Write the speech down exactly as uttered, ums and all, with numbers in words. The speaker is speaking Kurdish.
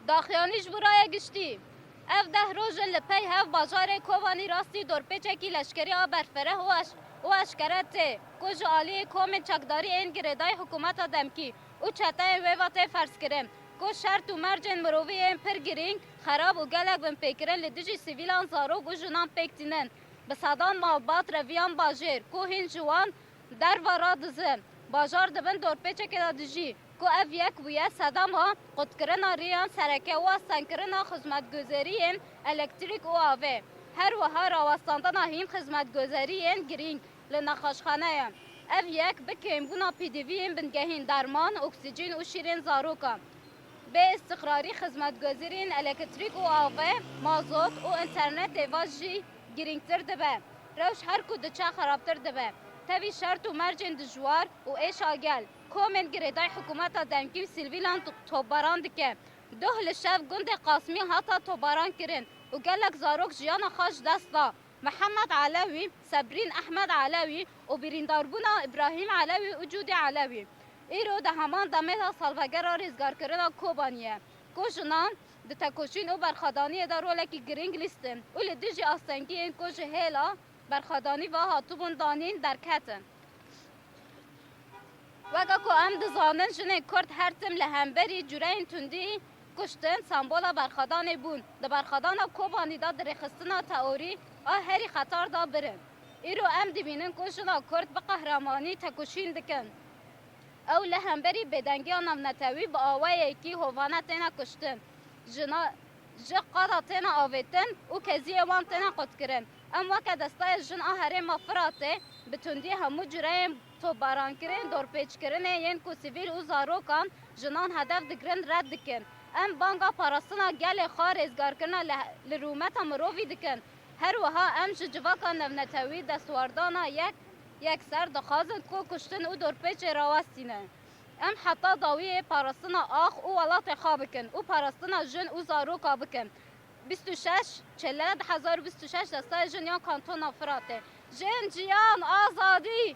Daxuyanî ji bo raya giştî. Ev deh roj in li pey hev bajarê Kobanî rastî dorpêçekî leşkerî a berfireh û eş-, û eşkere tê, ku ji aliyê komên çekdarî ên girêdayî hikûmeta demkî û çeteyên wê ve tê ferzkirin, ku şert û mercên mirovî yên pir girîng, xerab û gelek binpêkirin li dijî sivîlan, zarok û jinan pêk tînin. Bi sedan malbat reviyan bajêr, ku hîn ji wan derva radizin, bajar dibin dorpêçekê de dijî, ku ev yek bûye sedema qutkirina riyan sereke û astengkirina xizmetguzeriyên elektrîk û avê. Her wiha rawestandina hîn xizmetguzeriyên girîng li nexweşxaneyan. Ev yek bi kêmbûna pêdiviyên bingehîn derman, oksîjîn û şîrên zarokan. Bê îstiqrarî xizmetguzeriyên elektrîk û avê, mazot û înternetê ve jî girîngtir dibe. Rewş her ku diçe xerabtir dibe. Tevî şert û mercên dijwar û êşa gel, komên girêdayî hikûmeta demkî û sivîlan topbaran dike. Doh li şev gundê Qasmî hata topbaran kirin û gelek zarok jiyana xwe ji dest da. Mihemed Elewî, Sebrîn Ehmed Elewî û birîndarbûna Îbrahîm Elewî û Cûdî Elewî. Îro di heman demê de salvegera rêzgarkirina Kobanî ye, ku jinan di tekoşîn û berxwedaniyê de rolekî girîng lîstin û li dijî astengiyên ku ji hêla berxwedanî ve hatibûn danîn derketin. Weke ku em dizanin, jinên Kurd her tim li hemberî cureyên tundî kuştin, sembola berxwedanê bûn. Di berxwedana Kobanî de di rêxistina teorî a herî xetar de birin. Îro em dibînin ku jina Kurd bi qehremanî tekoşîn dikin. Ew li hemberî bêdengiya navnetewî bi awayekî hovane têne kuştin. Jina ji qada têne avêtin û keziyê wan têne qutkirin. Em weke destayê jin a herêma Firatê bi tundî hemû cureyên topbarankirin, dorpêçkirinê yên ku sivîl û zarokan jinan hedef digirin red dikin. Em banga parastina gelê xwe, rêzgarkirina li, li rûmeta mirovî dikin. Her wiha em ji civaka navnetewî destwerdana yek yekser dixwazin ku kuştin û dorpêçê rawestînin. Em heta dawiyê parastina ax û welatê xwe bikin û parastina jin û zaroka bikin. Bîst û şeş Çêlê du hezar û bîst û şeş destayê jin ya Kantona Firatê. Jin, jiyan, azadî!